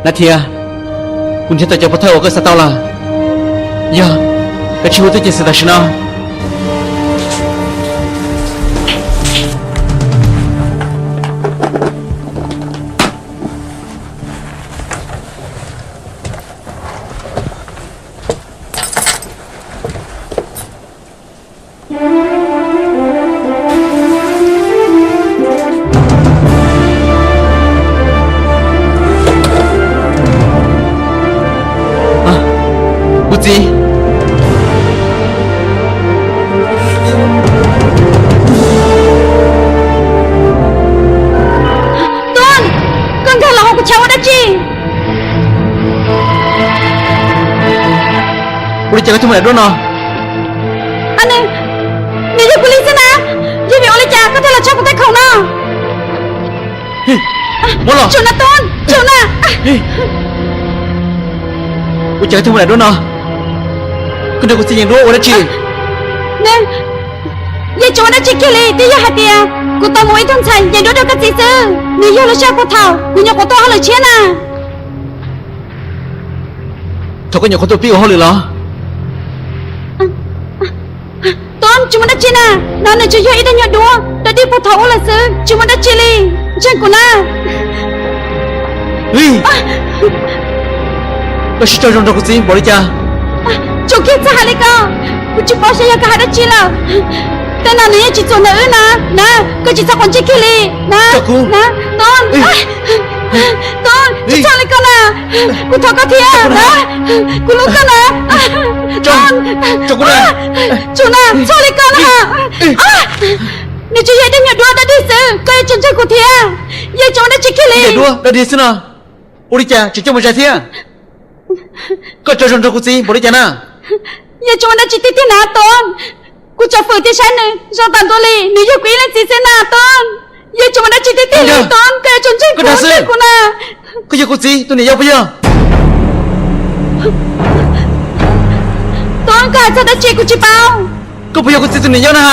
Nab Thiab, kuv nrhiav tau cov pov thawj uas koj xav tau lawm. Yog, koj cia li hu tub ceev xwm tam sim no. Kuv txiv. Tub, koj nkag los hauv kuv chav ua dab tsi? Ua li cas koj thiaj mus daim duab no? Nws yog kuv li xwb na, yog vim ua li cas koj thiaj los tshaj kuv tej khoom no? Muab los. Tsuav na Tub, tsuav na. Ua cas koj thiaj mus daim duab no? Koj nrog kuv txiv yeem duab ua dab tsi? Yeej tsis ua dab tsi kiag li, twb yog hais tias kuv tau mus ua ib tug ntxhais yeem duab rau koj txiv xwb. Nws yog lub sij hawm puag thaum kuv nyuam qhuav tuaj ua hauj lwm tshiab na. Thaum koj nyuam qhuav tuaj pib ua hauj lwm los? Tub, tsis muaj dab tsi na, no nws tsuas yog ib daim nyuag duab dog dig puag thaum ub lawm xwb, tsis muaj dab tsi li. Ntseeg kuv na. Koj sib raug zoo nrog kuv txiv npaum li cas? Tsuas kiag txhob hais li ko, kuv tsis paub xyov yog koj hais dab tsi lawm. Tej no nws yeej tsis txuam ntawm wb na, na, koj tsis txhob quav ntsej kiag li na. Tub, tub, tsis txhob li ko na, kuv thov koj thiab na, kuv hlub koj na. Tsuav na, txhob li ko na. Nws tsuas yog ib daim nyuag duab dog dig xwb, koj yuav tsum ntseeg kuv thiab. Yeej tsis ua dab tsi kiag li. Daim duab dog dig xwb no, ua li cas tseem coj mus zais thiab? Koj tsaug zog nrog kuv txiv npaum li cas na? Yeej tsis ua dab tsi tiag tiag na Tub. Kuv tsom fwm thiab saib nws zoo tas ntua li, nws yog kuv ib leej txiv xwb na Tub. Yeej tsis ua dab tsi tiag tiag li Tub, koj yuav tsum ntseeg kuv, ntseeg kuv na. Koj yog kuv txiv tus niam yau puas yog? Tub, koj hais txog dab tsi kuv tsis paub. Koj puas yog kuv txiv tus niam yau na?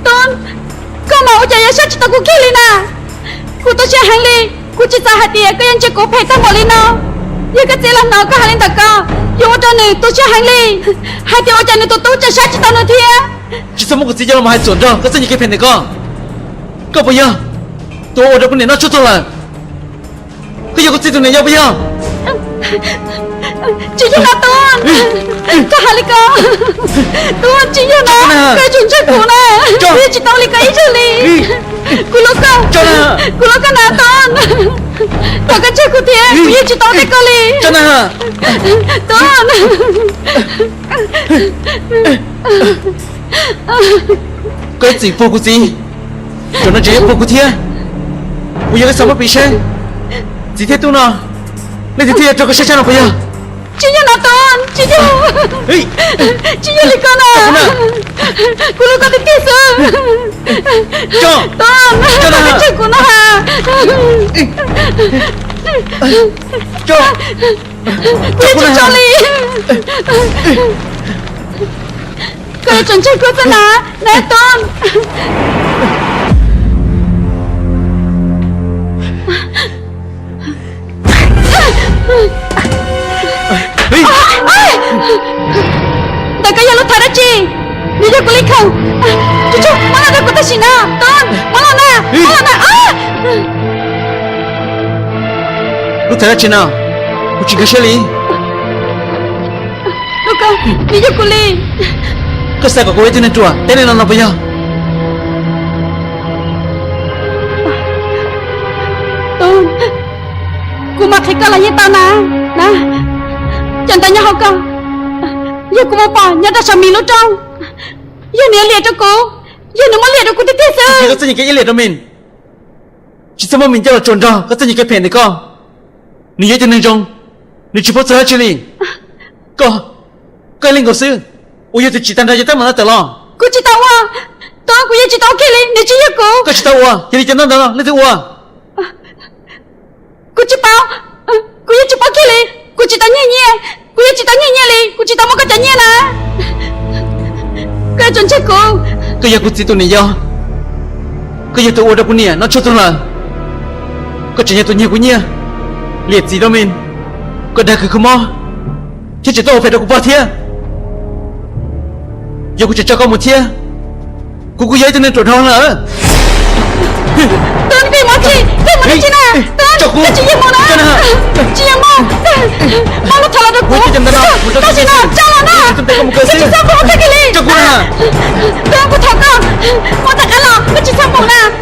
Tub, koj mas ua cas yuav saib tsis taus kuv kiag li na. Kuv tu siab heev li, kuv tsis xav hais tias koj yuav ntsia kuv phem tag npaum li no. Yog koj txiv los hnov koj hais li ntawm ko, yuav ua rau nws tu siab heev li, hais tias ua cas nws tus tub tseem saib tsis taus nws thiab. Tsis txhob muab kuv txiv coj los hais txuam nrog koj txoj niag kev phem ntawm ko. Koj puas yog tus ua rau kuv niam noj tshuaj tuag lawm? Koj yog kuv txiv tus niam yau puas yog? Tsis yog no Tub, koj hais li ko. Tub, tsis yog no, koj yuav tsum ntseeg kuv na. Kuv yeej tsis tau li koj ib zaug li. Kuv hlub koj, kuv hlub koj na Tub. Thov koj ntseeg kuv thiab, kuv yeej tsis tau tej ko li. Tub. Koj ib txwm puag kuv txiv, zaum no tseem yuav puag kuv thiab. Kuv yog koj xav muab piv saib, txiv thiab tub no, leej twg thiaj yog raug koj saib tshaj no puas yog? Tsis yog no Tub, tsis yog, tsis yog li ko na. Kuv hlub koj tiag tiag xwb. Tub, koj ntseeg kuv no. Kuv yeej tsis tso li. Koj yuav tsum ntseeg kuv xwb na, na Tub. Ntawm ko yog lub thaiv dab tsi? Nws yog kuv li khoom. Tsuj tsuj, muab los rau kuv tam sim no. Tub, muab los na, muab los na. Lub thaiv dab tsi no? Kuv tsis nkag siab li. Nws yog kuv li. Koj xav kom kuv ua ib tug neeg ruam teb li no no puas yog? Tub, kuv mam qhia koj los yeej tau na. Na, cov ntawv nyob hauv ko, yog kuv mus pom nyob rau saum Mis lub rooj. Yog nws yuav liam rau kuv, yog nws muab liam rau kuv tiag tiag xwb. Koj txoj niag kev iab liam rau Mis, tsis txhob muab Mis coj los tsuas nrog koj txoj niag kev phem ntawm ko. Nws yog ib tug neeg zoo, nws tsis paub txog dab tsi li. Koj, koj ib leeg nkaus xwb, uas yog tus tsim tag nrho cov teeb meem no tawm los. Kuv tsis tau ua, Tub, kuv yeej tsis tau ua kiag li, nws tsis yog kuv. Koj tsis tau ua, yog li cov ntaub ntawv no leej twg ua? Kuv tsis paub, kuv yeej tsis paub kiag li. Kuv tsis tau nyiag nyiaj, kuv yeej tsis tau nyiag nyiaj li, kuv tsis tau muab koj cov nyiaj na. Koj yuav tsum ntseeg kuv. Koj yog kuv txiv tus niam yau, koj yog tus ua rau kuv niam noj tshuaj tuag lawm. Koj tseem yog tus nyiag kuv nyiaj, Liam txiv Tub Mis, koj dag khwv kho mob thiab tseem tuaj ua phem rau kuv pog thiab. Yog kuv tseem tso koj mus thiab, kuv kuj yog ib tug neeg ruam dhau lawm. Tub, nej pheej mus tsis, pheej mus tsis na. Tub, tsis yeej mus na. Tsis yeej mus. Mob lub thawv los rau kuv. Tam sim no tso los na. Koj tsis txhob mus tag kis li. Tub, kuv thov koj, mus tom qab los, koj tsis txhob mus na.